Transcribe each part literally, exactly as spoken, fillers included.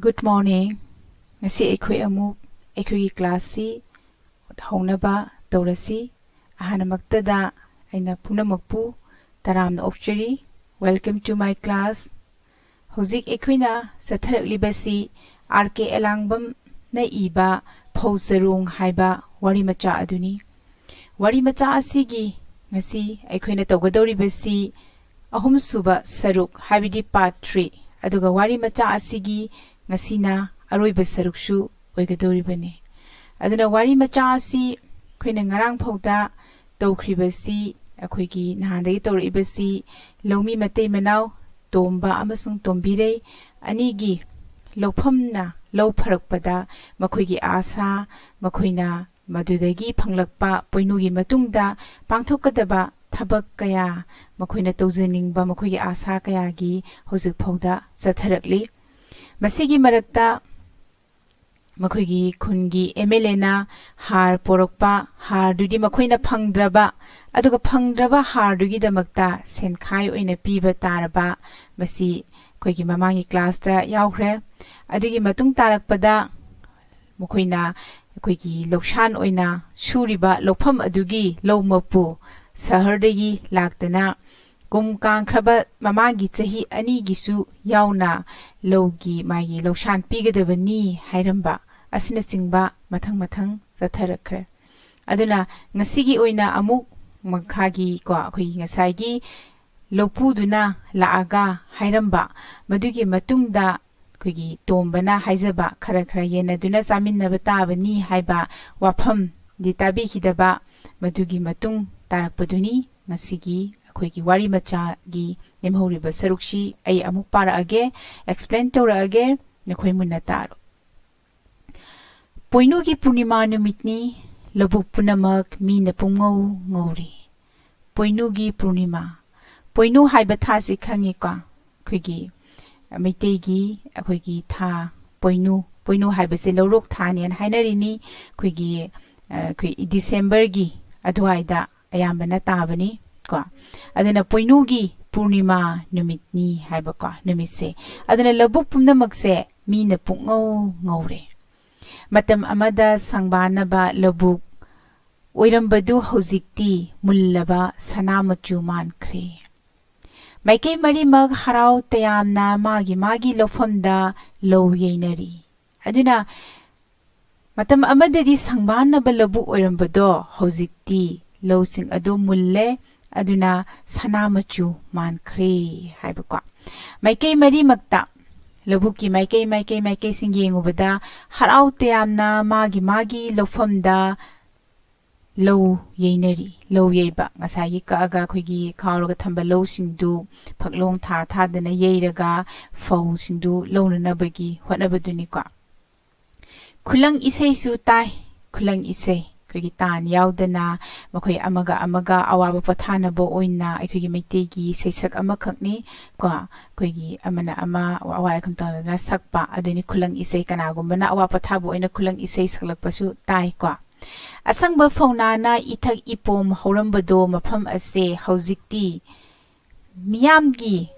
Good morning. ꯉꯁꯤ ꯑꯩꯈꯣꯏ ꯑꯃꯨꯛ ꯑꯩꯈꯣꯏꯒꯤ classꯁꯤ ꯍꯧꯅꯕ ꯇꯧꯔꯁꯤ꯫ ꯑꯍꯥꯟꯕꯃꯛꯇꯗ ꯑꯩꯅ ꯄꯨꯝꯅꯃꯛꯄꯨ ꯇꯔꯥꯝꯅ ꯑꯣꯛꯆꯔꯤ꯫ Welcome to my class. ꯍꯧꯖꯤꯛ ꯑꯩꯈꯣꯏꯅ ꯆꯠꯊꯔꯛꯂꯤꯕꯁꯤ ꯑꯥꯔ ꯀꯦ ꯑꯦꯂꯥꯡꯕꯝꯅ ꯏꯕ ꯐꯧ ꯆꯔꯣꯡ ꯍꯥꯏꯕ ꯋꯥꯔꯤ ꯃꯆꯥ ꯑꯗꯨꯅꯤ꯫ ꯋꯥꯔꯤ ꯃꯆꯥ ꯑꯁꯤꯒꯤ ꯉꯁꯤ ꯑꯩꯈꯣꯏꯅ ꯇꯧꯒꯗꯧꯔꯤꯕꯁꯤ ꯑꯍꯨꯝꯁꯨꯕ ꯁꯔꯨꯛ, ꯍꯥꯏꯕꯗꯤ part three, ꯑꯗꯨꯒ ꯋꯥꯔꯤ ꯃꯆꯥ ꯑꯁꯤꯒꯤ ꯉꯁꯤꯅ ꯑꯔꯣꯏꯕ ꯁꯔꯨꯛꯁꯨ ꯑꯣꯏꯒꯗꯧꯔꯤꯕꯅꯤ꯫ ꯑꯗꯨꯅ ꯋꯥꯔꯤ ꯃꯆꯥ ꯑꯁꯤ ꯑꯩꯈꯣꯏꯅ ꯉꯔꯥꯡ ꯐꯥꯎꯗ ꯇꯧꯈ꯭ꯔꯤꯕꯁꯤ, ꯑꯩꯈꯣꯏꯒꯤ ꯅꯍꯥꯟꯗꯒꯤ ꯇꯧꯔꯛꯏꯕꯁꯤ, ꯂꯧꯃꯤ ꯃꯇꯩ ꯃꯅꯥꯎ ꯇꯣꯝꯕ ꯑꯃꯁꯨꯡ ꯇꯣꯝꯕꯤꯔꯩ ꯑꯅꯤꯒꯤ ꯂꯧꯐꯝꯅ ꯂꯧ ꯐꯔꯛꯄꯗ ꯃꯈꯣꯏꯒꯤ ꯑꯥꯁꯥ, ꯃꯈꯣꯏꯅ ꯃꯗꯨꯗꯒꯤ ꯐꯪꯂꯛꯄ ꯄꯣꯏꯅꯨꯒꯤ ꯃꯇꯨꯡꯗ ꯄꯥꯡꯊꯣꯛꯀꯗꯕ ꯊꯕꯛ ꯀꯌꯥ, ꯃꯈꯣꯏꯅ ꯇꯧꯖꯅꯤꯡꯕ ꯃꯈꯣꯏꯒꯤ ꯑꯥꯁꯥ ꯀꯌꯥꯒꯤ ꯍꯧꯖꯤꯛ ꯐꯥꯎꯗ ꯆꯠꯊꯔꯛꯂꯤ꯫ ꯃꯁꯤꯒꯤ ꯃꯔꯛꯇ ꯃꯈꯣꯏꯒꯤ ꯈꯨꯟꯒꯤ ꯑꯦꯝ ꯑꯦꯜ ꯑꯦꯅ ꯍꯥꯔ ꯄꯣꯔꯛꯄ, ꯍꯥꯔꯗꯨꯗꯤ ꯃꯈꯣꯏꯅ ꯐꯪꯗ꯭ꯔꯕ, ꯑꯗꯨꯒ ꯐꯪꯗ꯭ꯔꯕ ꯍꯥꯔꯗꯨꯒꯤꯗꯃꯛꯇ ꯁꯦꯟꯈꯥꯏ ꯑꯣꯏꯅ ꯄꯤꯕ ꯇꯥꯔꯕ, ꯃꯁꯤ ꯑꯩꯈꯣꯏꯒꯤ ꯃꯃꯥꯡꯒꯤ classꯇ ꯌꯥꯎꯈ꯭ꯔꯦ꯫ ꯑꯗꯨꯒꯤ ꯃꯇꯨꯡ ꯇꯥꯔꯛꯄꯗ ꯃꯈꯣꯏꯅ ꯑꯩꯈꯣꯏꯒꯤ ꯂꯧꯁꯥꯟ ꯑꯣꯏꯅ ꯁꯨꯔꯤꯕ ꯂꯧꯐꯝ ꯑꯗꯨꯒꯤ ꯂꯧ ꯃꯄꯨ ꯁꯍꯔꯗꯒꯤ ꯂꯥꯛꯇꯅ ꯀꯨꯝ ꯀꯥꯡꯈ꯭ꯔꯕ ꯃꯃꯥꯡꯒꯤ ꯆꯍꯤ ꯑꯅꯤꯒꯤꯁꯨ ꯌꯥꯎꯅ ꯂꯧꯒꯤ ꯃꯥꯒꯤ ꯂꯧꯁꯥꯟ ꯄꯤꯒꯗꯕꯅꯤ ꯍꯥꯏꯔꯝꯕ ꯑꯁꯤꯅꯆꯤꯡꯕ ꯃꯊꯪ ꯃꯊꯪ ꯆꯠꯊꯔꯛꯈ꯭ꯔꯦ꯫ ꯑꯗꯨꯅ ꯉꯁꯤꯒꯤ ꯑꯣꯏꯅ ꯑꯃꯨꯛ ꯃꯈꯥꯒꯤ ꯀꯣ ꯑꯩꯈꯣꯏꯒꯤ ꯉꯁꯥꯏꯒꯤ ꯂꯧꯄꯨꯗꯨꯅ ꯂꯥꯛꯑꯒ ꯍꯥꯏꯔꯝꯕ, ꯃꯗꯨꯒꯤ ꯃꯇꯨꯡꯗ ꯑꯩꯈꯣꯏꯒꯤ ꯇꯣꯝꯕꯅ ꯍꯥꯏꯖꯕ ꯈꯔ ꯈꯔ ꯌꯦꯟꯅꯗꯨꯅ ꯆꯥꯃꯤꯟꯅꯕ ꯇꯥꯕꯅꯤ ꯍꯥꯏꯕ ꯋꯥꯐꯝꯗꯤ ꯇꯥꯕꯤꯈꯤꯗꯕ, ꯃꯗꯨꯒꯤ ꯃꯇꯨꯡ ꯇꯥꯔꯛꯄꯗꯨꯅꯤ ꯉꯁꯤꯒꯤ ꯑꯩꯈꯣꯏꯒꯤ ꯋꯥꯔꯤ ꯃꯆꯥꯒꯤ ꯂꯦꯝꯍꯧꯔꯤꯕ ꯁꯔꯨꯛꯁꯤ ꯑꯩ ꯑꯃꯨꯛ ꯄꯥꯔꯛꯑꯒꯦ, explain ꯇꯧꯔꯛꯑꯒꯦ ꯅꯈꯣꯏ ꯃꯨꯟꯅ ꯇꯥꯔꯣ꯫ ꯄꯣꯏꯅꯨꯒꯤ ꯄꯨꯔꯅꯤꯃꯥ ꯅꯨꯃꯤꯠꯅꯤ, ꯂꯧꯕꯨꯛ ꯄꯨꯝꯅꯃꯛ ꯃꯤꯅ ꯄꯨꯝꯉꯧ ꯉꯧꯔꯤ꯫ ꯄꯣꯏꯅꯨꯒꯤ ꯄꯨꯔꯅꯤꯃꯥ꯫ ꯄꯣꯏꯅꯨ ꯍꯥꯏꯕ ꯊꯥꯁꯤ ꯈꯪꯉꯤꯀꯣ? ꯑꯩꯈꯣꯏꯒꯤ ꯃꯩꯇꯩꯒꯤ ꯑꯩꯈꯣꯏꯒꯤ ꯊꯥ ꯄꯣꯏꯅꯨ, ꯄꯣꯏꯅꯨ ꯍꯥꯏꯕꯁꯦ ꯂꯧꯔꯣꯛ ꯊꯥꯅꯦꯅ ꯍꯥꯏꯅꯔꯤꯅꯤ꯫ ꯑꯩꯈꯣꯏꯒꯤ, ꯑ, ꯑꯩꯈꯣꯏ Decemberꯒꯤ ꯑꯗꯨꯋꯥꯏꯗ ꯑꯌꯥꯝꯕꯅ ꯇꯥꯕꯅꯤ ꯀꯣ꯫ ꯑꯗꯨꯅ ꯄꯣꯏꯅꯨꯒꯤ ꯄꯨꯔꯅꯤꯃꯥ ꯅꯨꯃꯤꯠꯅꯤ ꯍꯥꯏꯕꯀꯣ, ꯅꯨꯃꯤꯠꯁꯦ꯫ ꯑꯗꯨꯅ ꯂꯧꯕꯨꯛ ꯄꯨꯝꯅꯃꯛꯁꯦ ꯃꯤꯅ ꯄꯨꯡꯉꯧ ꯉꯧꯔꯦ꯫ ꯃꯇꯝ ꯑꯃꯗ ꯁꯪꯕꯥꯟꯅꯕ ꯂꯧꯕꯨꯛ ꯑꯣꯏꯔꯝꯕꯗꯨ ꯍꯧꯖꯤꯛꯇꯤ ꯃꯨꯜꯂꯕ ꯁꯅꯥ ꯃꯆꯨ ꯃꯥꯟꯈ꯭ꯔꯦ꯫ ꯃꯥꯏꯀꯩ ꯃꯔꯤꯃꯛ ꯍꯔꯥꯎ ꯇꯌꯥꯝꯅ ꯃꯥꯒꯤ ꯃꯥꯒꯤ ꯂꯧꯐꯝꯗ ꯂꯧ ꯌꯩꯅꯔꯤ꯫ ꯑꯗꯨꯅ ꯃꯇꯝ ꯑꯃꯗꯗꯤ ꯁꯪꯕꯥꯟꯅꯕ ꯂꯧꯕꯨꯛ ꯑꯣꯏꯔꯝꯕꯗꯣ ꯍꯧꯖꯤꯛꯇꯤ ꯂꯧꯁꯤꯡ ꯑꯗꯨ ꯃꯨꯜꯂꯦ, ꯑꯗꯨꯅ ꯁꯅꯥ ꯃꯆꯨ ꯃꯥꯟꯈ꯭ꯔꯦ ꯍꯥꯏꯕꯀꯣ꯫ ꯃꯥꯏꯀꯩ ꯃꯔꯤꯃꯛꯇ, ꯂꯧꯕꯨꯛꯀꯤ ꯃꯥꯏꯀꯩ, ꯃꯥꯏꯀꯩ, ꯃꯥꯏꯀꯩꯁꯤꯡ ꯌꯦꯡꯉꯨꯕꯗ ꯍꯔꯥꯎ ꯇꯌꯥꯝꯅ ꯃꯥꯒꯤ ꯃꯥꯒꯤ ꯂꯧꯐꯝꯗ ꯂꯧ ꯌꯩꯅꯔꯤ꯫ ꯂꯧ ꯌꯩꯕ, ꯉꯁꯥꯏꯒꯤ ꯀꯛꯑꯒ ꯑꯩꯈꯣꯏꯒꯤ ꯈꯥꯎꯔꯒ ꯊꯝꯕ ꯂꯧꯁꯤꯡꯗꯨ ꯐꯛꯂꯣꯡ ꯊꯥ ꯊꯥꯗꯅ ꯌꯩꯔꯒ ꯐꯧꯁꯤꯡꯗꯨ ꯂꯧꯅꯅꯕꯒꯤ ꯍꯣꯠꯅꯕꯗꯨꯅꯤꯀꯣ꯫ ꯈꯨꯂꯪ ꯏꯁꯩꯁꯨ ꯇꯥꯏ꯫ ꯈꯨꯂꯪ ꯏꯁꯩ, ꯑꯩꯈꯣꯏꯒꯤ ꯇꯥꯟ ꯌꯥꯎꯗꯅ ꯃꯈꯣꯏ ꯑꯃꯒ ꯑꯃꯒ ꯑꯋꯥꯕ ꯄꯣꯊꯥꯅꯕ ꯑꯣꯏꯅ ꯑꯩꯈꯣꯏꯒꯤ ꯃꯩꯇꯩꯒꯤ ꯏꯁꯩꯁꯛ ꯑꯃꯈꯛꯅꯤ ꯀꯣ꯫ ꯑꯩꯈꯣꯏꯒꯤ ꯑꯃꯅ ꯑꯃ ꯑꯋꯥ ꯑꯈꯨꯝ ꯇꯧꯅꯗꯅ ꯁꯛꯄ, ꯑꯗꯨꯅꯤ ꯈꯨꯂꯪ ꯏꯁꯩ꯫ ꯀꯅꯥꯒꯨꯝꯕꯅ ꯑꯋꯥ ꯄꯣꯊꯥꯕ ꯑꯣꯏꯅ ꯈꯨꯂꯪ ꯏꯁꯩ ꯁꯛꯂꯛꯄꯁꯨ ꯇꯥꯏꯀꯣ꯫ ꯑꯁꯪꯕ ꯐꯧꯅꯥꯅ ꯏꯊꯛ ꯏꯄꯣꯝ ꯍꯧꯔꯝꯕꯗꯣ ꯃꯐꯝ ꯑꯁꯦ ꯍꯧꯖꯤꯛꯇꯤ ꯃꯤꯌꯥꯝꯒꯤ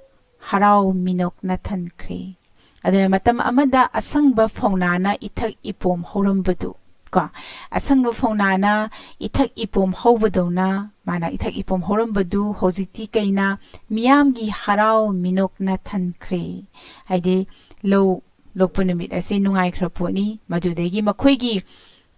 ꯍꯔꯥꯎ ꯃꯤꯅꯣꯛꯅ ꯊꯟꯈ꯭ꯔꯦ꯫ ꯑꯗꯨꯅ ꯃꯇꯝ ꯑꯃꯗ ꯑꯁꯪꯕ ꯐꯧꯅꯥꯅ ꯏꯊꯛ ꯏꯄꯣꯝ ꯍꯧꯔꯝꯕꯗꯨ ꯀꯣ, ꯑꯁꯪꯕ ꯐꯧꯅꯥꯅ ꯏꯊꯛ ꯏꯄꯣꯝ ꯍꯧꯕꯗꯧꯅ ꯃꯥꯅ ꯏꯊꯛ ꯏꯄꯣꯝ ꯍꯧꯔꯝꯕꯗꯨ ꯍꯧꯖꯤꯛꯇꯤ ꯀꯩꯅ ꯃꯤꯌꯥꯝꯒꯤ ꯍꯔꯥꯎ ꯃꯤꯅꯣꯛꯅ ꯊꯟꯈ꯭ꯔꯦ꯫ ꯍꯥꯏꯗꯤ ꯂꯧ ꯂꯣꯛꯄ ꯅꯨꯃꯤꯠ ꯑꯁꯤ ꯅꯨꯡꯉꯥꯏꯈ꯭ꯔ ꯄꯣꯠꯅꯤ꯫ ꯃꯗꯨꯗꯒꯤ ꯃꯈꯣꯏꯒꯤ,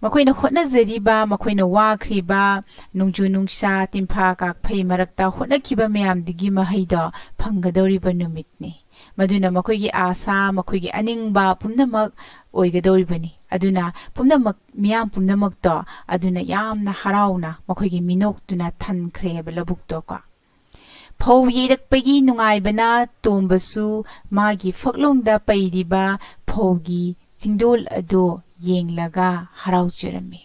ꯃꯈꯣꯏꯅ ꯍꯣꯠꯅꯖꯔꯤꯕ, ꯃꯈꯣꯏꯅ ꯋꯥꯈ꯭ꯔꯤꯕ, ꯅꯣꯡꯖꯨ ꯅꯨꯡꯁꯥ, ꯇꯤꯟꯐꯥ ꯀꯥꯛꯐꯩ ꯃꯔꯛꯇ ꯍꯣꯠꯅꯈꯤꯕ ꯃꯌꯥꯝꯗꯨꯒꯤ ꯃꯍꯩꯗꯣ ꯐꯪꯒꯗꯧꯔꯤꯕ ꯅꯨꯃꯤꯠꯅꯤ꯫ ꯃꯗꯨꯅ ꯃꯈꯣꯏꯒꯤ ꯑꯥꯁꯥ, ꯃꯈꯣꯏꯒꯤ ꯑꯅꯤꯡꯕ ꯄꯨꯝꯅꯃꯛ ꯑꯣꯏꯒꯗꯧꯔꯤꯕꯅꯤ꯫ ꯑꯗꯨꯅ ꯄꯨꯝꯅꯃꯛ, ꯃꯤꯌꯥꯝ ꯄꯨꯝꯅꯃꯛꯇꯣ ꯑꯗꯨꯅ ꯌꯥꯝꯅ ꯍꯔꯥꯎꯅ ꯃꯈꯣꯏꯒꯤ ꯃꯤꯅꯣꯛꯇꯨꯅ ꯊꯟꯈ꯭ꯔꯦꯕ ꯂꯧꯕꯨꯛꯇꯣ ꯀꯣ꯫ ꯐꯧ ꯌꯩꯔꯛꯄꯒꯤ ꯅꯨꯡꯉꯥꯏꯕꯅ ꯇꯣꯝꯕꯁꯨ ꯃꯥꯒꯤ ꯐꯛꯂꯣꯡꯗ ꯄꯩꯔꯤꯕ ꯐꯧꯒꯤ ꯆꯤꯡꯗꯣꯜ ꯑꯗꯨ ꯌꯦꯡꯂꯒ ꯍꯔꯥꯎꯖꯔꯝꯃꯤ꯫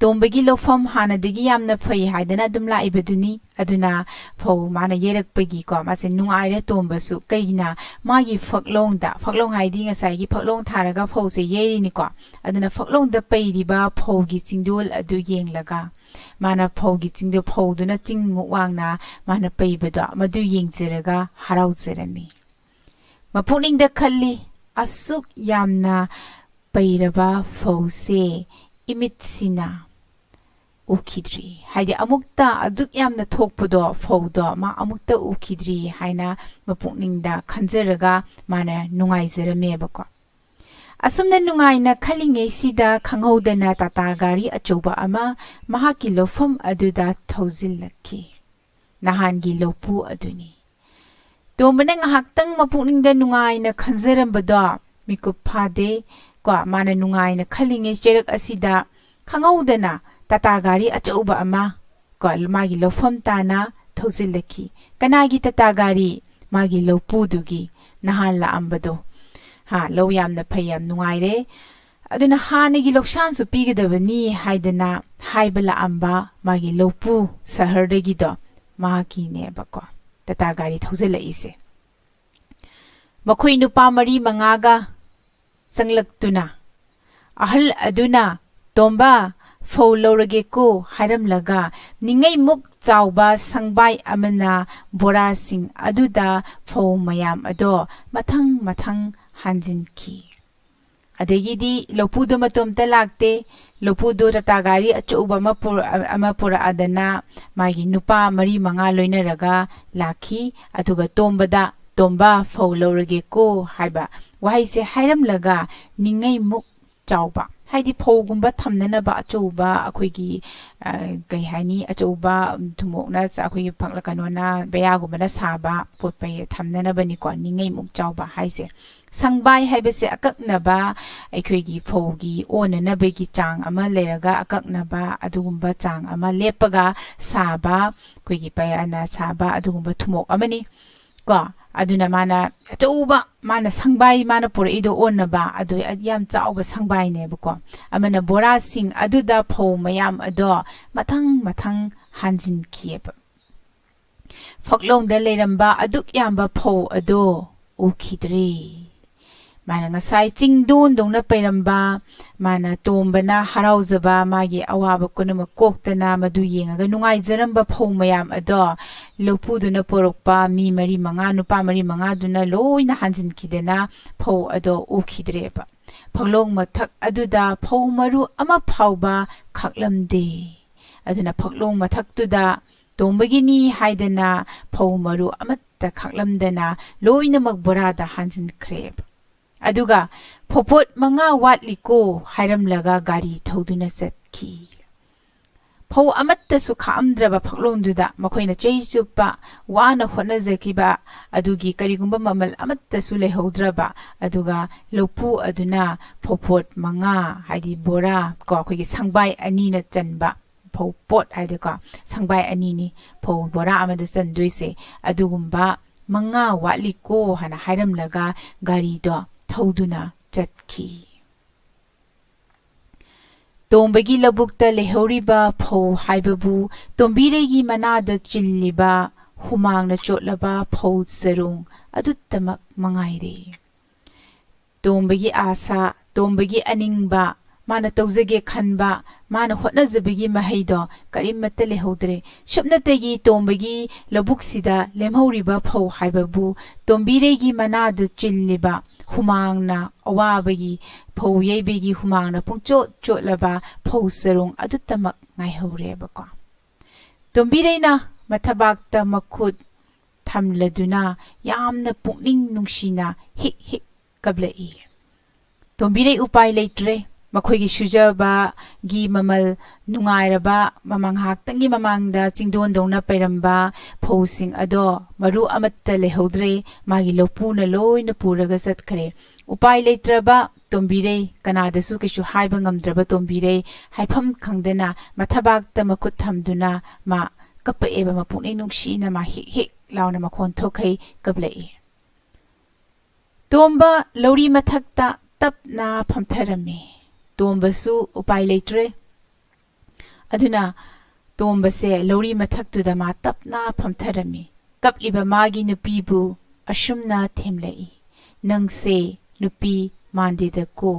ꯇꯣꯝꯕꯒꯤ ꯂꯧꯐꯝ ꯍꯥꯟꯅꯗꯒꯤ ꯌꯥꯝꯅ ꯐꯩ ꯍꯥꯏꯗꯅ ꯑꯗꯨꯝ ꯂꯥꯛꯏꯕꯗꯨꯅꯤ꯫ ꯑꯗꯨꯅ ꯐꯧ ꯃꯥꯅ ꯌꯩꯔꯛꯄꯒꯤꯀꯣ, ꯃꯥꯁꯦ ꯅꯨꯡꯉꯥꯏꯔꯦ ꯇꯣꯝꯕꯁꯨ꯫ ꯀꯩꯒꯤꯅ? ꯃꯥꯒꯤ ꯐꯛꯂꯣꯡꯗ, ꯐꯛꯂꯣꯡ ꯍꯥꯏꯗꯤ ꯉꯁꯥꯏꯒꯤ ꯐꯛꯂꯣꯡ ꯊꯥꯔꯒ ꯐꯧꯁꯦ ꯌꯩꯔꯤꯅꯤꯀꯣ꯫ ꯑꯗꯨꯅ ꯐꯛꯂꯣꯡꯗ ꯄꯩꯔꯤꯕ ꯐꯧꯒꯤ ꯆꯤꯡꯗꯣꯜ ꯑꯗꯨ ꯌꯦꯡꯂꯒ, ꯃꯥꯅ ꯐꯧꯒꯤ ꯆꯤꯡꯗꯣꯜ, ꯐꯧꯗꯨꯅ ꯆꯤꯡꯃꯨꯛ ꯋꯥꯡꯅ ꯃꯥꯅ ꯄꯩꯕꯗꯣ, ꯃꯗꯨ ꯌꯦꯡꯖꯔꯒ ꯍꯔꯥꯎꯖꯔꯝꯃꯤ꯫ ꯃꯄꯨꯛꯅꯤꯡꯗ ꯈꯜꯂꯤ, ꯑꯁꯨꯛ ꯌꯥꯝꯅ ꯄꯩꯔꯕ ꯐꯧꯁꯦ ꯏꯃꯤꯠꯁꯤꯅ ꯎꯈꯤꯗ꯭ꯔꯤ꯫ ꯍꯥꯏꯗꯤ ꯑꯃꯨꯛꯇ ꯑꯗꯨꯛ ꯌꯥꯝꯅ ꯊꯣꯛꯄꯗꯣ, ꯐꯧꯗꯣ ꯃꯥ ꯑꯃꯨꯛꯇ ꯎꯈꯤꯗ꯭ꯔꯤ ꯍꯥꯏꯅ ꯃꯄꯨꯛꯅꯤꯡꯗ ꯈꯟꯖꯔꯒ ꯃꯥꯅ ꯅꯨꯡꯉꯥꯏꯖꯔꯝꯃꯦꯕꯀꯣ꯫ ꯑꯁꯨꯝꯅ ꯅꯨꯡꯉꯥꯏꯅ ꯈꯜꯂꯤꯉꯩꯁꯤꯗ ꯈꯪꯍꯧꯗꯅ ꯇꯥꯇꯥ ꯒꯥꯔꯤ ꯑꯆꯧꯕ ꯑꯃ ꯃꯍꯥꯛꯀꯤ ꯂꯧꯐꯝ ꯑꯗꯨꯗ ꯊꯧꯖꯤꯜꯂꯛꯈꯤ꯫ ꯅꯍꯥꯟꯒꯤ ꯂꯧꯄꯨ ꯑꯗꯨꯅꯤ꯫ ꯇꯣꯝꯕꯅ ꯉꯥꯏꯍꯥꯛꯇꯪ ꯃꯄꯨꯛꯅꯤꯡꯗ ꯅꯨꯡꯉꯥꯏꯅ ꯈꯟꯖꯔꯝꯕꯗꯣ ꯃꯤꯀꯨꯞ ꯐꯥꯗꯦ꯫ ꯀꯣ, ꯃꯥꯅ ꯅꯨꯡꯉꯥꯏꯅ ꯈꯜꯂꯤꯉꯩ ꯆꯩꯔꯛ ꯑꯁꯤꯗ ꯈꯪꯍꯧꯗꯅ ꯇꯥꯇꯥ ꯒꯥꯔꯤ ꯑꯆꯧꯕ ꯑꯃ, ꯀꯣ, ꯃꯥꯒꯤ ꯂꯧꯐꯝ ꯇꯥꯅ ꯊꯧꯖꯤꯜꯂꯛꯈꯤ꯫ ꯀꯅꯥꯒꯤ ꯇꯥꯇꯥ ꯒꯥꯔꯤ? ꯃꯥꯒꯤ ꯂꯧꯄꯨꯗꯨꯒꯤ, ꯅꯍꯥꯟ ꯂꯥꯛꯑꯝꯕꯗꯣ꯫ ꯍꯥ, ꯂꯧ ꯌꯥꯝꯅ ꯐꯩ, ꯌꯥꯝ ꯅꯨꯡꯉꯥꯏꯔꯦ꯫ ꯑꯗꯨꯅ ꯍꯥꯟꯅꯒꯤ ꯂꯧꯁꯥꯟꯁꯨ ꯄꯤꯒꯗꯕꯅꯤ ꯍꯥꯏꯗꯅ ꯍꯥꯏꯕ ꯂꯥꯛꯑꯝꯕ ꯃꯥꯒꯤ ꯂꯧꯄꯨ ꯁꯍꯔꯗꯒꯤꯗꯣ ꯃꯍꯥꯛꯀꯤꯅꯦꯕꯀꯣ, ꯇꯥꯇꯥ ꯒꯥꯔꯤ ꯊꯧꯖꯤꯜꯂꯛꯏꯁꯦ꯫ ꯃꯈꯣꯏ ꯅꯨꯄꯥ ꯃꯔꯤ ꯃꯉꯥꯒ ꯆꯪꯂꯛꯇꯨꯅ ꯑꯍꯜ ꯑꯗꯨꯅ "ꯇꯣꯝꯕ, ꯐꯧ ꯂꯧꯔꯒꯦꯀꯣ" ꯍꯥꯏꯔꯝꯂꯒ ꯅꯤꯡꯉꯩꯃꯨꯛ ꯆꯥꯎꯕ ꯁꯪꯕꯥꯏ ꯑꯃꯅ ꯕꯣꯔꯥꯁꯤꯡ ꯑꯗꯨꯗ ꯐꯧ ꯃꯌꯥꯝ ꯑꯗꯣ ꯃꯊꯪ ꯃꯊꯪ ꯍꯥꯟꯖꯤꯟꯈꯤ꯫ ꯑꯗꯒꯤꯗꯤ ꯂꯧꯄꯨꯗꯣ ꯃꯇꯣꯝꯇ ꯂꯥꯛꯇꯦ꯫ ꯂꯧꯄꯨꯗꯣ ꯇꯥꯇꯥ ꯒꯥꯔꯤ ꯑꯆꯧꯕ ꯑꯃ ꯄꯨꯔ-, ꯑꯃ ꯄꯨꯔꯛꯑꯗꯅ ꯃꯥꯒꯤ ꯅꯨꯄꯥ ꯃꯔꯤ ꯃꯉꯥ ꯂꯣꯏꯅꯔꯒ ꯂꯥꯛꯈꯤ꯫ ꯑꯗꯨꯒ ꯇꯣꯝꯕꯗ "ꯇꯣꯝꯕ, ꯐꯧ ꯂꯧꯔꯒꯦꯀꯣ" ꯍꯥꯏꯕ ꯋꯥꯍꯩꯁꯦ ꯍꯥꯏꯔꯝꯂꯒ ꯅꯤꯡꯉꯩꯃꯨꯛ ꯆꯥꯎꯕ, ꯍꯥꯏꯗꯤ ꯐꯧꯒꯨꯝꯕ ꯊꯝꯅꯅꯕ ꯑꯆꯧꯕ, ꯑꯩꯈꯣꯏꯒꯤ, ꯑ, ꯀꯩ ꯍꯥꯏꯅꯤ, ꯑꯆꯧꯕ ꯊꯨꯝꯃꯣꯛꯅ ꯆ-, ꯑꯩꯈꯣꯏꯒꯤ ꯐꯛꯂ-, ꯀꯩꯅꯣꯅ, ꯕꯦꯌꯥꯒꯨꯝꯕꯅ ꯁꯥꯕ ꯄꯣꯠ ꯄꯩ ꯊꯝꯅꯅꯕꯅꯤꯀꯣ, ꯅꯤꯡꯉꯩꯃꯨꯛ ꯆꯥꯎꯕ ꯍꯥꯏꯁꯦ꯫ ꯁꯪꯕꯥꯏ ꯍꯥꯏꯕꯁꯦ ꯑꯀꯛꯅꯕ ꯑꯩꯈꯣꯏꯒꯤ ꯐꯧꯒꯤ ꯑꯣꯟꯅꯅꯕꯒꯤ ꯆꯥꯡ ꯑꯃ ꯂꯩꯔꯒ, ꯑꯀꯛꯅꯕ ꯑꯗꯨꯒꯨꯝꯕ ꯆꯥꯡ ꯑꯃ ꯂꯦꯞꯄꯒ ꯁꯥꯕ, ꯑꯩꯈꯣꯏꯒꯤ ꯄꯩꯌꯥꯅ ꯁꯥꯕ ꯑꯗꯨꯒꯨꯝꯕ ꯊꯨꯝꯃꯣꯛ ꯑꯃꯅꯤ꯫ ꯀꯣ, ꯑꯗꯨꯅ ꯃꯥꯅ ꯑꯆꯧꯕ, ꯃꯥꯅ ꯁꯪꯕꯥꯏ, ꯃꯥꯅ ꯄꯨꯔꯛꯏꯗꯣ ꯑꯣꯟꯅꯕ, ꯑꯗꯨ ꯌꯥꯝ ꯆꯥꯎꯕ ꯁꯪꯕꯥꯏꯅꯦꯕꯀꯣ꯫ ꯑꯃꯅ ꯕꯣꯔꯥꯁꯤꯡ ꯑꯗꯨꯗ ꯐꯧ ꯃꯌꯥꯝ ꯑꯗꯣ ꯃꯊꯪ ꯃꯊꯪ ꯍꯥꯟꯖꯤꯟꯈꯤꯑꯕ꯫ ꯐꯛꯂꯣꯡꯗ ꯂꯩꯔꯝꯕ ꯑꯗꯨꯛ ꯌꯥꯝꯕ ꯐꯧ ꯑꯗꯣ ꯎꯈꯤꯗ꯭ꯔꯦ꯫ ꯃꯥꯅ ꯉꯁꯥꯏ ꯆꯤꯡꯗꯣꯟꯗꯧꯅ ꯄꯩꯔꯝꯕ, ꯃꯥꯅ ꯇꯣꯝꯕꯅ ꯍꯔꯥꯎꯖꯕ, ꯃꯥꯒꯤ ꯑꯋꯥꯕ ꯄꯨꯝꯅꯃꯛ ꯀꯣꯛꯇꯅ ꯃꯗꯨ ꯌꯦꯡꯉꯒ ꯅꯨꯡꯉꯥꯏꯖꯔꯝꯕ ꯐꯧ ꯃꯌꯥꯝ ꯑꯗꯣ ꯂꯧꯄꯨꯗꯨꯅ ꯄꯣꯔꯛꯄ ꯃꯤ ꯃꯔꯤ ꯃꯉꯥ, ꯅꯨꯄꯥ ꯃꯔꯤ ꯃꯉꯥꯗꯨꯅ ꯂꯣꯏꯅ ꯍꯥꯟꯖꯤꯟꯈꯤꯗꯅ ꯐꯧ ꯑꯗꯣ ꯎꯈꯤꯗ꯭ꯔꯦꯕ꯫ ꯐꯛꯂꯣꯡ ꯃꯊꯛ ꯑꯗꯨꯗ ꯐꯧ ꯃꯔꯨ ꯑꯃ ꯐꯥꯎꯕ ꯈꯥꯛꯂꯝꯗꯦ꯫ ꯑꯗꯨꯅ ꯐꯛꯂꯣꯡ ꯃꯊꯛꯇꯨꯗ ꯇꯣꯝꯕꯒꯤꯅꯤ ꯍꯥꯏꯗꯅ ꯐꯧ ꯃꯔꯨ ꯑꯃꯠꯇ ꯈꯥꯛꯂꯝꯗꯅ ꯂꯣꯏꯅꯃꯛ ꯕꯣꯔꯥꯗ ꯍꯥꯟꯖꯤꯟꯈ꯭ꯔꯦꯕ꯫ ꯑꯗꯨꯒ "ꯐꯧꯄꯣꯠ ꯃꯉꯥ ꯋꯥꯠꯂꯤꯀꯣ" ꯍꯥꯏꯔꯝꯂꯒ ꯒꯥꯔꯤ ꯊꯧꯗꯨꯅ ꯆꯠꯈꯤ꯫ ꯐꯧ ꯑꯃꯠꯇꯁꯨ ꯈꯥꯛꯑꯝꯗ꯭ꯔꯕ ꯐꯛꯂꯣꯡꯗꯨꯗ ꯃꯈꯣꯏꯅ ꯆꯍꯤ ꯆꯨꯞꯄ ꯋꯥꯅ ꯍꯣꯠꯅꯖꯈꯤꯕ ꯑꯗꯨꯒꯤ ꯀꯔꯤꯒꯨꯝꯕ ꯃꯃꯜ ꯑꯃꯠꯇꯁꯨ ꯂꯩꯍꯧꯗ꯭ꯔꯕ, ꯑꯗꯨꯒ ꯂꯧꯄꯨ ꯑꯗꯨꯅ ꯐꯧꯄꯣꯠ ꯃꯉꯥ, ꯍꯥꯏꯗꯤ ꯕꯣꯔꯥ ꯀꯣ, ꯑꯩꯈꯣꯏꯒꯤ ꯁꯪꯕꯥꯏ ꯑꯅꯤꯅ ꯆꯟꯕ ꯐꯧ ꯄꯣꯠ ꯍꯥꯏꯗꯤꯀꯣ, ꯁꯪꯕꯥꯏ ꯑꯅꯤꯅꯤ ꯐꯧ ꯕꯣꯔꯥ ꯑꯃꯗ ꯆꯟꯗꯣꯏꯁꯦ, ꯑꯗꯨꯒꯨꯝꯕ ꯃꯉꯥ ꯋꯥꯠꯂꯤꯀꯣ ꯍꯥꯏꯅ ꯍꯥꯏꯔꯝꯂꯒ ꯒꯥꯔꯤꯗꯣ ꯊꯧꯗꯨꯅ ꯆꯠꯈꯤ꯫ ꯇꯣꯝꯕꯒꯤ ꯂꯧꯕꯨꯛꯇ ꯂꯩꯍꯧꯔꯤꯕ ꯐꯧ ꯍꯥꯏꯕꯕꯨ ꯇꯣꯝꯕꯤꯔꯩꯒꯤ ꯃꯅꯥꯗ ꯆꯤꯜꯂꯤꯕ ꯍꯨꯃꯥꯡꯅ ꯆꯣꯠꯂꯕ ꯐꯧ ꯆꯔꯣꯡ ꯑꯗꯨꯇꯃꯛ ꯃꯉꯥꯏꯔꯦ꯫ ꯇꯣꯝꯕꯒꯤ ꯑꯥꯁꯥ, ꯇꯣꯝꯕꯒꯤ ꯑꯅꯤꯡꯕ, ꯃꯥꯅ ꯇꯧꯖꯒꯦ ꯈꯟꯕ, ꯃꯥꯅ ꯍꯣꯠꯅꯖꯕꯒꯤ ꯃꯍꯩꯗꯣ ꯀꯔꯤꯃꯠꯇ ꯂꯩꯍꯧꯗ꯭ꯔꯦ꯫ ꯁꯨꯞꯅꯇꯒꯤ ꯇꯣꯝꯕꯒꯤ ꯂꯧꯕꯨꯛꯁꯤꯗ ꯂꯦꯝꯍꯧꯔꯤꯕ ꯐꯧ ꯍꯥꯏꯕꯕꯨ ꯇꯣꯝꯕꯤꯔꯩꯒꯤ ꯃꯅꯥꯗ ꯆꯤꯜꯂꯤꯕ ꯍꯨꯃꯥꯡꯅ, ꯑꯋꯥꯕꯒꯤ, ꯐꯧ ꯌꯩꯕꯒꯤ ꯍꯨꯃꯥꯡꯅ ꯄꯨꯡꯆꯣꯠ ꯆꯣꯠꯂꯕ ꯐꯧ ꯆꯔꯣꯡ ꯑꯗꯨꯇꯃꯛ ꯉꯥꯏꯍꯧꯔꯦꯕꯀꯣ꯫ ꯇꯣꯝꯕꯤꯔꯩꯅ ꯃꯊꯕꯥꯛꯇ ꯃꯈꯨꯠ ꯊꯝꯂꯗꯨꯅ ꯌꯥꯝꯅ ꯄꯨꯛꯅꯤꯡ ꯅꯨꯡꯁꯤꯅ ꯍꯤꯛ ꯍꯤꯛ ꯀꯞꯂꯛꯏ꯫ ꯇꯣꯝꯕꯤꯔꯩ ꯎꯄꯥꯏ ꯂꯩꯇ꯭ꯔꯦ꯫ ꯃꯈꯣꯏꯒꯤ ꯁꯨꯖꯕꯒꯤ ꯃꯃꯜ ꯅꯨꯡꯉꯥꯏꯔꯕ ꯃꯃꯥꯡ ꯉꯥꯏꯍꯥꯛꯇꯪꯒꯤ ꯃꯃꯥꯡꯗ ꯆꯤꯡꯗꯣꯟꯗꯧꯅ ꯄꯩꯔꯝꯕ ꯐꯧꯁꯤꯡ ꯑꯗꯣ ꯃꯔꯨ ꯑꯃꯠꯇ ꯂꯩꯍꯧꯗ꯭ꯔꯦ꯫ ꯃꯥꯒꯤ ꯂꯧꯄꯨꯅ ꯂꯣꯏꯅ ꯄꯨꯔꯒ ꯆꯠꯈ꯭ꯔꯦ꯫ ꯎꯄꯥꯏ ꯂꯩꯇ꯭ꯔꯕ ꯇꯣꯝꯕꯤꯔꯩ, ꯀꯅꯥꯗꯁꯨ ꯀꯩꯁꯨ ꯍꯥꯏꯕ ꯉꯝꯗ꯭ꯔꯕ ꯇꯣꯝꯕꯤꯔꯩ, ꯍꯥꯏꯐꯝ ꯈꯪꯗꯅ ꯃꯊꯕꯥꯛꯇ ꯃꯈꯨꯠ ꯊꯝꯗꯨꯅ ꯃꯥ ꯀꯞꯄꯛꯑꯦꯕ, ꯃꯄꯨꯛꯅꯤꯡ ꯅꯨꯡꯁꯤꯅ ꯃꯥ ꯍꯤꯛ ꯍꯤꯛ ꯂꯥꯎꯅ ꯃꯈꯣꯟ ꯊꯣꯛꯈꯩ ꯀꯞꯂꯛꯏ꯫ ꯇꯣꯝꯕ ꯂꯧꯔꯤ ꯃꯊꯛꯇ ꯇꯞꯅ ꯐꯝꯊꯔꯝꯃꯤ꯫ ꯇꯣꯝꯕꯁꯨ ꯎꯄꯥꯏ ꯂꯩꯇ꯭ꯔꯦ꯫ ꯑꯗꯨꯅ ꯇꯣꯝꯕꯁꯦ ꯂꯧꯔꯤ ꯃꯊꯛꯇꯨꯗ ꯃꯥ ꯇꯞꯅ ꯐꯝꯊꯔꯝꯃꯤ꯫ ꯀꯞꯂꯤꯕ ꯃꯥꯒꯤ ꯅꯨꯄꯤꯕꯨ ꯑꯁꯨꯝꯅ ꯊꯦꯝꯂꯛꯏ, "ꯅꯪꯁꯦ ꯅꯨꯄꯤ ꯃꯥꯟꯗꯦꯗꯀꯣ꯫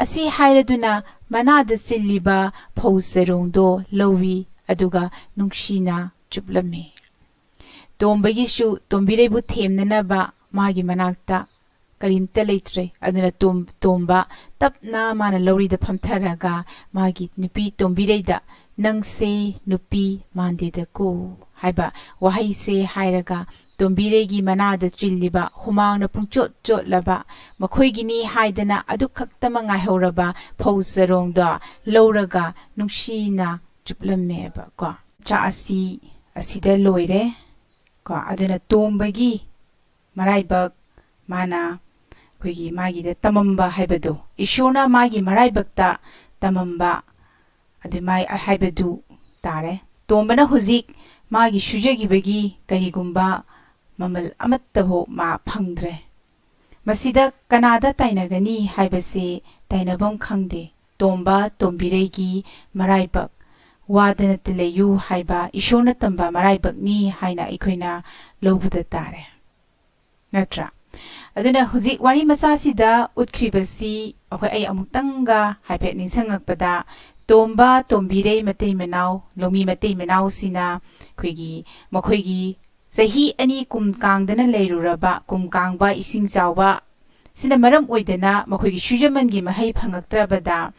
ꯑꯁꯤ ꯍꯥꯏꯔꯗꯨꯅ ꯃꯅꯥꯗ ꯆꯤꯜꯂꯤꯕ ꯐꯧ ꯆꯔꯣꯡꯗꯣ ꯂꯧꯏ, ꯑꯗꯨꯒ ꯅꯨꯡꯁꯤꯅ ꯆꯨꯞꯂꯝꯃꯤ꯫ ꯇꯣꯝꯕꯒꯤꯁꯨ ꯇꯣꯝꯕꯤꯔꯩꯕꯨ ꯊꯦꯝꯅꯅꯕ ꯃꯥꯒꯤ ꯃꯅꯥꯛꯇ ꯀꯔꯤꯝꯇ ꯂꯩꯇ꯭ꯔꯦ꯫ ꯑꯗꯨꯅ ꯇꯣꯝ-, ꯇꯣꯝꯕ ꯇꯞꯅ ꯃꯥꯅ ꯂꯧꯔꯤꯗ ꯐꯝꯊꯔꯒ ꯃꯥꯒꯤ ꯅꯨꯄꯤ ꯇꯣꯝꯕꯤꯔꯩꯗ "ꯅꯪꯁꯦ ꯅꯨꯄꯤ ꯃꯥꯟꯗꯦꯗꯀꯣ" ꯍꯥꯏꯕ ꯋꯥꯍꯩꯁꯦ ꯍꯥꯏꯔꯒ ꯇꯣꯝꯕꯤꯔꯩꯒꯤ ꯃꯅꯥꯗ ꯆꯤꯜꯂꯤꯕ ꯍꯨꯃꯥꯡꯅ ꯄꯨꯡꯆꯣꯠ ꯆꯣꯠꯂꯕ ꯃꯈꯣꯏꯒꯤꯅꯤ ꯍꯥꯏꯗꯅ ꯑꯗꯨ ꯈꯛꯇꯃꯛ ꯉꯥꯏꯍꯧꯔꯕ ꯐꯧ ꯆꯔꯣꯡꯗꯣ ꯂꯧꯔꯒ ꯅꯨꯡꯁꯤꯅ ꯆꯨꯞꯂꯝꯃꯦꯕ ꯀꯣ꯫ ꯆꯥꯛ ꯑꯁꯤ ꯑꯁꯤꯗ ꯂꯣꯏꯔꯦ ꯀꯣ꯫ ꯑꯗꯨꯅ ꯇꯣꯝꯕꯒꯤ ꯃꯔꯥꯏꯕꯛ, ꯃꯥꯅ ꯑꯩꯈꯣꯏꯒꯤ ꯃꯥꯒꯤꯗ ꯇꯝꯃꯝꯕ ꯍꯥꯏꯕꯗꯣ, ꯏꯁꯣꯔꯅ ꯃꯥꯒꯤ ꯃꯔꯥꯏꯕꯛꯇ ꯇꯝꯃꯝꯕ ꯑꯗꯨꯃꯥꯏ ꯍꯥꯏꯕꯗꯨ ꯇꯥꯔꯦ꯫ ꯇꯣꯝꯕꯅ ꯍꯧꯖꯤꯛ ꯃꯥꯒꯤ ꯁꯨꯖꯈꯤꯕꯒꯤ ꯀꯔꯤꯒꯨꯝꯕ ꯃꯃꯜ ꯑꯃꯠꯇꯐꯥꯎ ꯃꯥ ꯐꯪꯗ꯭ꯔꯦ꯫ ꯃꯁꯤꯗ ꯀꯅꯥꯗ ꯇꯥꯏꯅꯒꯅꯤ ꯍꯥꯏꯕꯁꯤ ꯇꯥꯏꯅꯐꯝ ꯈꯪꯗꯦ꯫ ꯇꯣꯝꯕ ꯇꯣꯝꯕꯤꯔꯩꯒꯤ ꯃꯔꯥꯏꯕꯛ, ꯋꯥꯗꯅꯇ ꯂꯩꯌꯨ ꯍꯥꯏꯕ ꯏꯁꯣꯔꯅ ꯇꯝꯕ ꯃꯔꯥꯏꯕꯛꯅꯤ ꯍꯥꯏꯅ ꯑꯩꯈꯣꯏꯅ ꯂꯧꯕꯗ ꯇꯥꯔꯦ, ꯅꯠꯇ꯭ꯔꯥ? ꯑꯗꯨꯅ ꯍꯧꯖꯤꯛ ꯋꯥꯔꯤ ꯃꯆꯥꯁꯤꯗ ꯎꯠꯈ꯭ꯔꯤꯕꯁꯤ ꯑꯩꯈꯣꯏ, ꯑꯩ ꯑꯃꯨꯛꯇꯪꯒ ꯍꯥꯏꯐꯦꯠ ꯅꯤꯡꯁꯤꯡꯉꯛꯄꯗ, ꯇꯣꯝꯕ ꯇꯣꯝꯕꯤꯔꯩ ꯃꯇꯩ ꯃꯅꯥꯎ, ꯂꯧꯃꯤ ꯃꯇꯩ ꯃꯅꯥꯎꯁꯤꯅ ꯑꯩꯈꯣꯏꯒꯤ, ꯃꯈꯣꯏꯒꯤ ꯆꯍꯤ ꯑꯅꯤ ꯀꯨꯝ ꯀꯥꯡꯗꯅ ꯂꯩꯔꯨꯔꯕ ꯀꯨꯝ ꯀꯥꯡꯕ ꯏꯁꯤꯡ ꯆꯥꯎꯕ ꯁꯤꯅ ꯃꯔꯝ ꯑꯣꯏꯗꯅ ꯃꯈꯣꯏꯒꯤ ꯁꯨꯖꯃꯟꯒꯤ ꯃꯍꯩ ꯐꯪꯉꯛꯇ꯭ꯔꯕꯗ,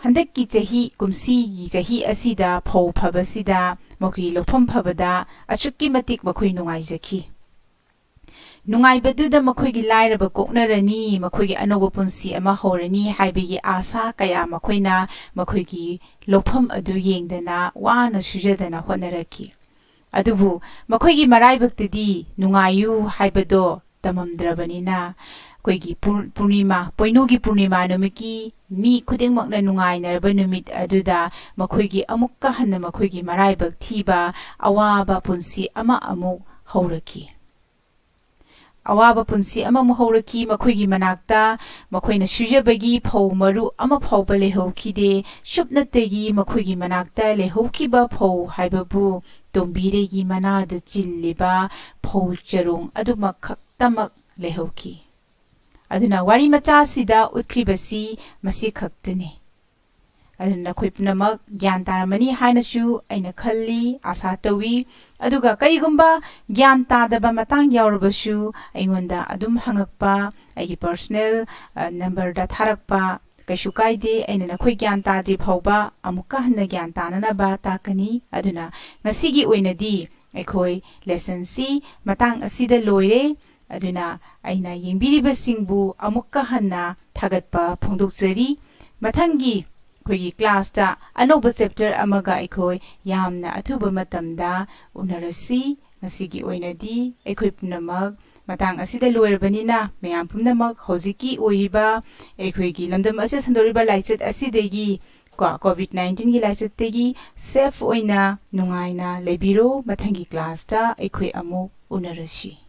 ꯍꯟꯗꯛꯀꯤ ꯆꯍꯤ, ꯀꯨꯝꯁꯤꯒꯤ ꯆꯍꯤ ꯑꯁꯤꯗ ꯐꯧ ꯐꯕꯁꯤꯗ ꯃꯈꯣꯏꯒꯤ ꯂꯧꯐꯝ ꯐꯕꯗ ꯑꯁꯨꯛꯀꯤ ꯃꯇꯤꯛ ꯃꯈꯣꯏ ꯅꯨꯡꯉꯥꯏꯖꯈꯤ꯫ ꯅꯨꯡꯉꯥꯏꯕꯗꯨꯗ ꯃꯈꯣꯏꯒꯤ ꯂꯥꯏꯔꯕ ꯀꯣꯛꯅꯔꯅꯤ, ꯃꯈꯣꯏꯒꯤ ꯑꯅꯧꯕ ꯄꯨꯟꯁꯤ ꯑꯃ ꯍꯧꯔꯅꯤ ꯍꯥꯏꯕꯒꯤ ꯑꯥꯁꯥ ꯀꯌꯥ ꯃꯈꯣꯏꯅ ꯃꯈꯣꯏꯒꯤ ꯂꯧꯐꯝ ꯑꯗꯨ ꯌꯦꯡꯗꯅ ꯋꯥꯅ ꯁꯨꯖꯗꯅ ꯍꯣꯠꯅꯔꯛꯈꯤ꯫ ꯑꯗꯨꯕꯨ ꯃꯈꯣꯏꯒꯤ ꯃꯔꯥꯏꯕꯛꯇꯗꯤ ꯅꯨꯡꯉꯥꯏꯌꯨ ꯍꯥꯏꯕꯗꯣ ꯇꯝꯃꯝꯗ꯭ꯔꯕꯅꯤꯅ, ꯑꯩꯈꯣꯏꯒꯤ ꯄꯨꯔ-, ꯄꯨꯔꯅꯤꯃꯥ, ꯄꯣꯏꯅꯨꯒꯤ ꯄꯨꯔꯅꯤꯃꯥ ꯅꯨꯃꯤꯠꯀꯤ ꯃꯤ ꯈꯨꯗꯤꯡꯃꯛꯅ ꯅꯨꯡꯉꯥꯏꯅꯔꯕ ꯅꯨꯃꯤꯠ ꯑꯗꯨꯗ ꯃꯈꯣꯏꯒꯤ ꯑꯃꯨꯛꯀ ꯍꯟꯅ ꯃꯈꯣꯏꯒꯤ ꯃꯔꯥꯏꯕꯛ ꯊꯤꯕ ꯑꯋꯥꯕ ꯄꯨꯟꯁꯤ ꯑꯃ ꯑꯃꯨꯛ ꯍꯧꯔꯛꯈꯤ꯫ ꯑꯋꯥꯕ ꯄꯨꯟꯁꯤ ꯑꯃꯃꯨꯛ ꯍꯧꯔꯛꯈꯤ꯫ ꯃꯈꯣꯏꯒꯤ ꯃꯅꯥꯛꯇ ꯃꯈꯣꯏꯅ ꯁꯨꯖꯕꯒꯤ ꯐꯧ ꯃꯔꯨ ꯑꯃ ꯐꯥꯎꯕ ꯂꯩꯍꯧꯈꯤꯗꯦ꯫ ꯁꯨꯞꯅꯇꯒꯤ ꯃꯈꯣꯏꯒꯤ ꯃꯅꯥꯛꯇ ꯂꯩꯍꯧꯈꯤꯕ ꯐꯧ ꯍꯥꯏꯕꯕꯨ ꯇꯣꯝꯕꯤꯔꯩꯒꯤ ꯃꯅꯥꯗ ꯆꯤꯜꯂꯤꯕ ꯐꯧ ꯆꯔꯣꯡ ꯑꯗꯨꯃꯛ ꯈꯛꯇꯃꯛ ꯂꯩꯍꯧꯈꯤ꯫ ꯑꯗꯨꯅ ꯋꯥꯔꯤ ꯃꯆꯥꯁꯤꯗ ꯎꯠꯈ꯭ꯔꯤꯕꯁꯤ ꯃꯁꯤ ꯈꯛꯇꯅꯤ꯫ ꯑꯗꯨꯅ ꯅꯈꯣꯏ ꯄꯨꯝꯅꯃꯛ ꯒ꯭ꯌꯥꯟ ꯇꯥꯔꯝꯃꯅꯤ ꯍꯥꯏꯅꯁꯨ ꯑꯩꯅ ꯈꯜꯂꯤ, ꯑꯥꯁꯥ ꯇꯧꯏ꯫ ꯑꯗꯨꯒ ꯀꯔꯤꯒꯨꯝꯕ ꯒ꯭ꯌꯥꯟ ꯇꯥꯗꯕ ꯃꯇꯥꯡ ꯌꯥꯎꯔꯕꯁꯨ ꯑꯩꯉꯣꯟꯗ ꯑꯗꯨꯝ ꯍꯪꯉꯛꯄ, ꯑꯩꯒꯤ personal, ꯑ, number ꯗ ꯊꯥꯔꯛꯄ ꯀꯩꯁꯨ ꯀꯥꯏꯗꯦ꯫ ꯑꯩꯅ ꯅꯈꯣꯏ ꯒ꯭ꯌꯥꯟ ꯇꯥꯗ꯭ꯔꯤ ꯐꯥꯎꯕ ꯑꯃꯨꯛꯀ ꯍꯟꯅ ꯒ꯭ꯌꯥꯟ ꯇꯥꯅꯅꯕ ꯇꯥꯛꯀꯅꯤ꯫ ꯑꯗꯨꯅ ꯉꯁꯤꯒꯤ ꯑꯣꯏꯅꯗꯤ ꯑꯩꯈꯣꯏ lesson ꯁꯤ ꯃꯇꯥꯡ ꯑꯁꯤꯗ ꯂꯣꯏꯔꯦ꯫ ꯑꯗꯨꯅ ꯑꯩꯅ ꯌꯦꯡꯕꯤꯔꯤꯕꯁꯤꯡꯕꯨ ꯑꯃꯨꯛꯀ ꯍꯟꯅ ꯊꯥꯒꯠꯄ ꯐꯣꯡꯗꯣꯛꯆꯔꯤ꯫ ꯃꯊꯪꯒꯤ ꯑꯩꯈꯣꯏꯒꯤ class ꯇ ꯑꯅꯧꯕ chapter ꯑꯃꯒ ꯑꯩꯈꯣꯏ ꯌꯥꯝꯅ ꯑꯊꯨꯕ ꯃꯇꯝꯗ ꯎꯅꯔꯁꯤ꯫ ꯉꯁꯤꯒꯤ ꯑꯣꯏꯅꯗꯤ ꯑꯩꯈꯣꯏ ꯄꯨꯝꯅꯃꯛ ꯃꯇꯥꯡ ꯑꯁꯤꯗ ꯂꯣꯏꯔꯕꯅꯤꯅ, ꯃꯌꯥꯝ ꯄꯨꯝꯅꯃꯛ ꯍꯧꯖꯤꯛꯀꯤ ꯑꯣꯏꯔꯤꯕ ꯑꯩꯈꯣꯏꯒꯤ ꯂꯝꯗꯝ ꯑꯁꯤꯗ ꯁꯟꯗꯣꯛꯂꯤꯕ ꯂꯥꯏꯆꯠ ꯑꯁꯤꯗꯒꯤ ꯀꯣ, COVID nineteen ꯒꯤ ꯂꯥꯏꯆꯠꯇꯒꯤ safe ꯑꯣꯏꯅ ꯅꯨꯡꯉꯥꯏꯅ ꯂꯩꯕꯤꯔꯣ꯫ ꯃꯊꯪꯒꯤ class ꯇ ꯑꯩꯈꯣꯏ ꯑꯃꯨꯛ ꯎꯅꯔꯁꯤ꯫